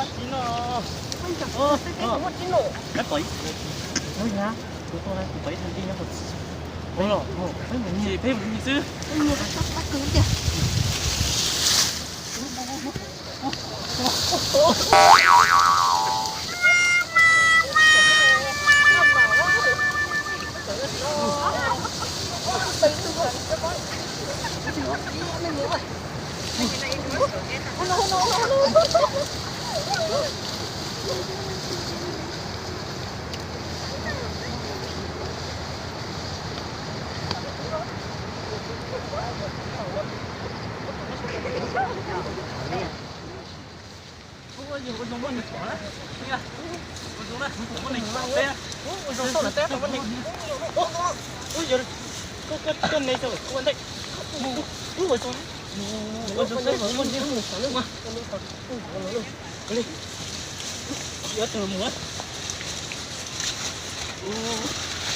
Ib no. Ib no. Peb pom ib, tus tuaj, kuv pom ib tug ncej nyob hauv txiv. Ua los, peb mus nyiag, peb mus nyiag xwb.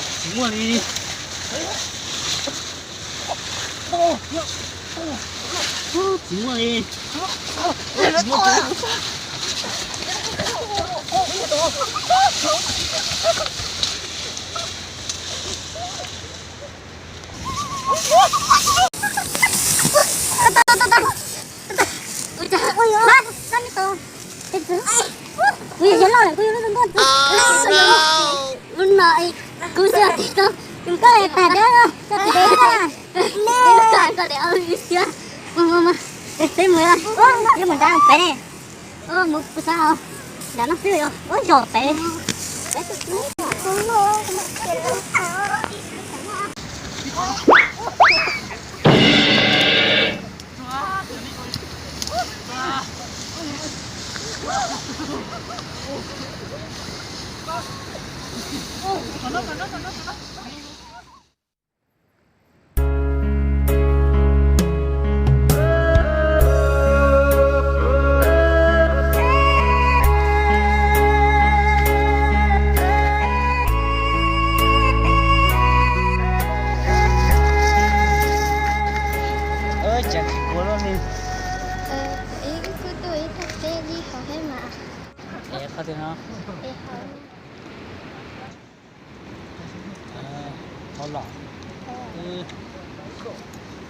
Tsis muaj li. Tsis muaj li. Kuv yog loj lawm, kuv yog lub ntuj ntuj. Lub no kuv xyov tias koj, koj tas dab, koj tas dab, koj tas dab xyov. Peb mus, yuav mus nrad pem ne. Mus kuv xav nrad no xwb, ua yog pem. Cas tsis ua luaj li? Ib khub tuaj ib thaj teb ib qho thiab mas. Es qhov twg no? Hauv los.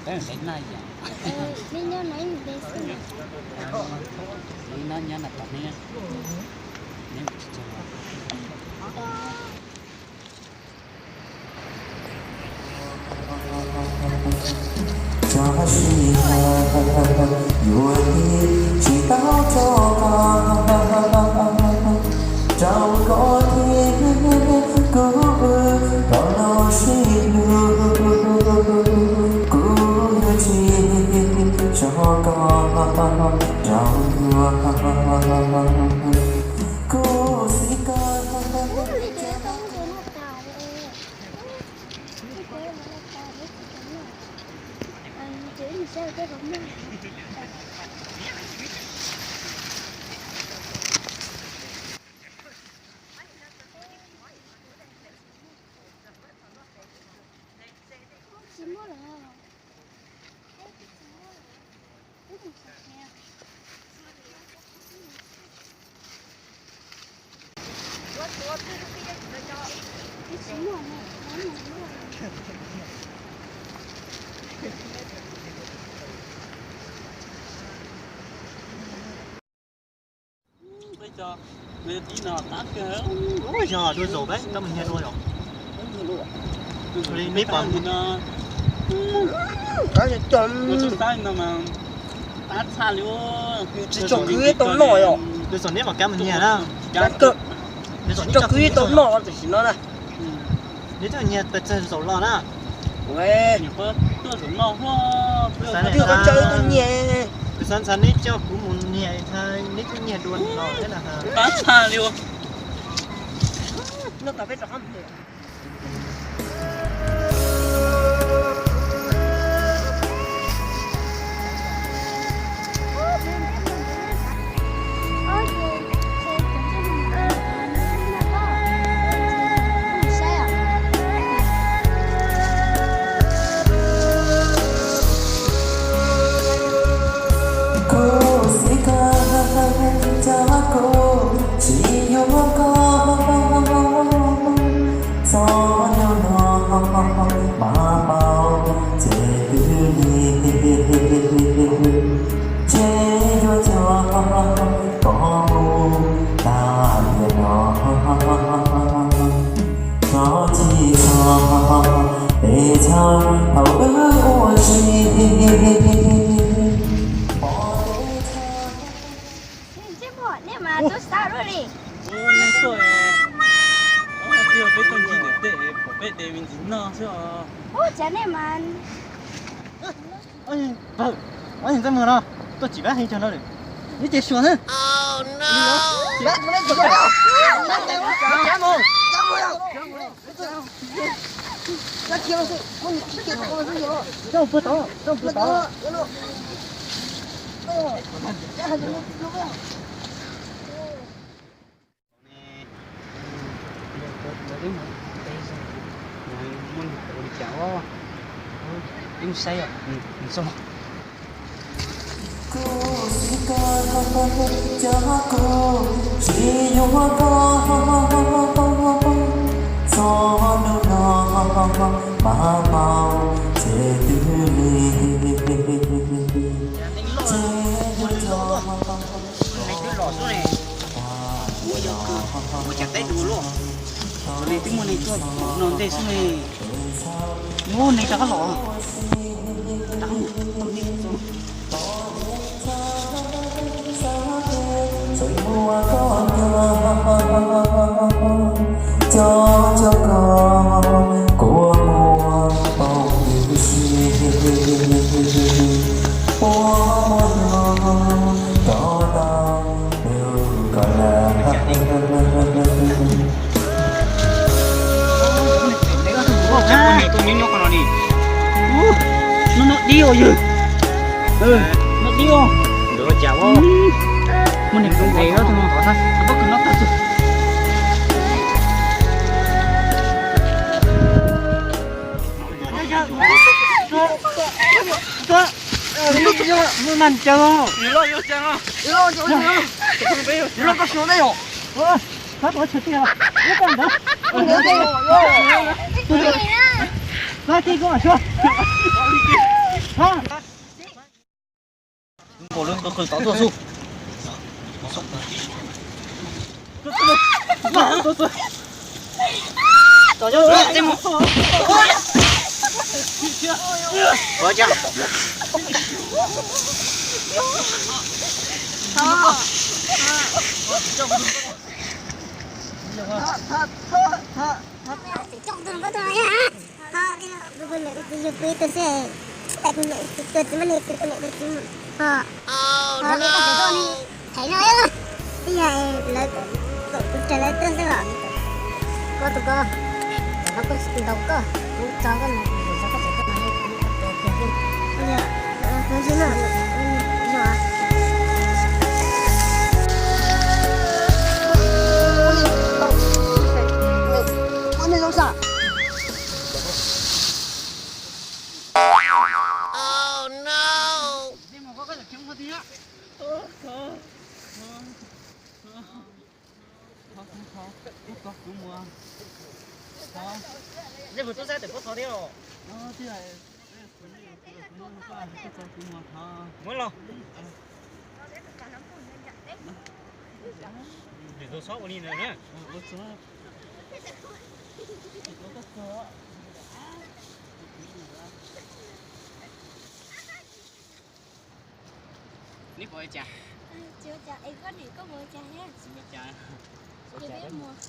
Peb ntev na yom. Neb nyob no ib ntev xwb. Neb nyob na tom neb. Neb mus tsis tsaug. Tab sis yuav tsis tau rau koj, rau koj thiab kuv, rau lub sij hawm kuv yuav tsis tso koj rau yuav. Kuv xav koj. Ua yog dua zaum peb koj mus nyiag dua yom. Li neb pom no, tsis tso kwv tau noj yom. Dua zaum neb mam kab mus nyiag na. Tsis tso kwv tau noj tam sim no na. Neb tuaj nyiag pes tsawg zaum los na? Kuv xav ntshai neb coj kuv mus nyiag, neb tuaj nyiag dua los na. Qab tshaj li. Kuv xav koj, coj kuv Thaum ub ua si. Nej mas tub sab luaj li. Ua nej tuaj, ua nej tuaj peb tuaj ncig ntawm tej pom peb de me ntsis noj xwb os. Ub, cas nej mas. Pawg, ua ntxeej muag no tuaj tsim pab heev tag no lawm. Neb ces suav na. Kuv xav koj, kuv tsis yuav koj, txog hnub no mas mus ces twb lig. Ces yuav cog, ua yog kuv ua cas teb dua luaj, ne twb muaj neeg tuaj no ntej xwb ne. Ub, neeg rov qab los. Tseem muaj koj nyob, coj coj koj kua muag poob ywg si, ua muaj nyob rov tau nws kom lawm. No no dib os yawg. No dib os. Muaj neeg tus nqes os, tus no tod, tus no tag tus. Mus nag caws os. Mus nag caws os. Tab tom tshav tiag, ub koj ntawd. Tus ntawd, tus ntawd, tus ntawd. Npaum li tus qhwv tod tuaj xwb. Coj tus no, coj tus no, yog peb tus xwb, kuv niam tus, kuv niam tus txiv, ho, ho peb koj txiv tuaj ne, thaiv no, twb yog lawv kom kuv raws lawv tuaj xwb os. Koj tus ko, koj tsis ntaus koj, kuv tso koj mus, kuv tso koj txiv tuaj no, kuv txiv tuaj no, yog, kuv txiv no, yog. Nej puas tub saib tawm pob txha thiab los? Muab los. Tsis tau txhob ua li ntawd na. Neb puas ua cas? Tsis ua cas, es koj niam koj puas ua cas thiab? Tsis ua cas. Ces peb mus.